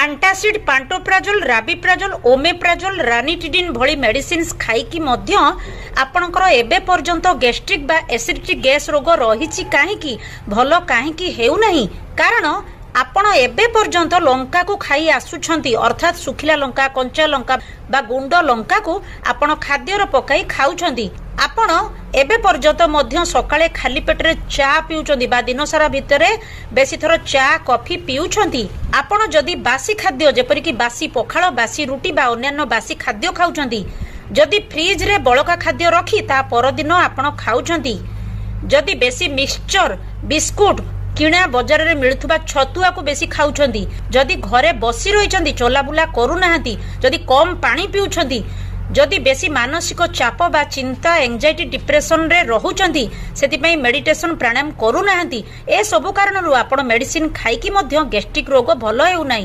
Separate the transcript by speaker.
Speaker 1: Antacid, ପାଣ୍ଟୋପ୍ରାଜୋଲ, ରାବିପ୍ରାଜୋଲ, ଓମେପ୍ରାଜୋଲ, ranitidine ଭଳି medicines ଖାଇକି ମଧ୍ୟ ଆପଣଙ୍କର ଏବେ ପର୍ଯ୍ୟନ୍ତ ଗ୍ୟାଷ୍ଟ୍ରିକ୍ ବା ଏସିଡିଟି ଗ୍ୟାସ୍ ରୋଗ ରହିଛି କାହିଁକି, ଭଲ କାହିଁକି ହେଉନାହିଁ? କାରଣ ଆପଣ ଏବେ ପର୍ଯ୍ୟନ୍ତ ଲଙ୍କାକୁ ଖାଇ ଆସୁଛନ୍ତି। ଅର୍ଥାତ୍ ଶୁଖିଲା ଲଙ୍କା, କଞ୍ଚା ଲଙ୍କା ବା ଗୁଣ୍ଡ ଲଙ୍କାକୁ ଆପଣ ଖାଦ୍ୟରେ ପକାଇ ଖାଉଛନ୍ତି। ଆପଣ ଏବେ ପର୍ଯ୍ୟନ୍ତ ମଧ୍ୟ ସକାଳେ ଖାଲି ପେଟରେ ଚା ପିଉଛନ୍ତି ବା ଦିନସାରା ଭିତରେ ବେଶୀ ଥର ଚା, କଫି ପିଉଛନ୍ତି। ଆପଣ ଯଦି ବାସି ଖାଦ୍ୟ, ଯେପରିକି ବାସି ପଖାଳ, ବାସି ରୁଟି ବା ଅନ୍ୟାନ୍ୟ ବାସି ଖାଦ୍ୟ ଖାଉଛନ୍ତି, ଯଦି ଫ୍ରିଜରେ ବଳକା ଖାଦ୍ୟ ରଖି ତା ପରଦିନ ଆପଣ ଖାଉଛନ୍ତି, ଯଦି ବେଶୀ ମିକ୍ସଚର, ବିସ୍କୁଟ, କିଣା ବଜାରରେ ମିଳୁଥିବା ଛତୁଆକୁ ବେଶୀ ଖାଉଛନ୍ତି, ଯଦି ଘରେ ବସି ରହିଛନ୍ତି, ଚଲାବୁଲା କରୁନାହାନ୍ତି, ଯଦି କମ୍ ପାଣି ପିଉଛନ୍ତି, ଯଦି ବେଶୀ ମାନସିକ ଚାପ ବା ଚିନ୍ତା, ଏଂଜାଇଟି, ଡିପ୍ରେସନରେ ରହୁଛନ୍ତି, ସେଥିପାଇଁ ମେଡିଟେସନ, ପ୍ରାଣାୟାମ କରୁନାହାନ୍ତି, ଏସବୁ କାରଣରୁ ଆପଣ ମେଡିସିନ ଖାଇକି ମଧ୍ୟ ଗ୍ୟାଷ୍ଟ୍ରିକ୍ ରୋଗ ଭଲ ହେଉନାହିଁ।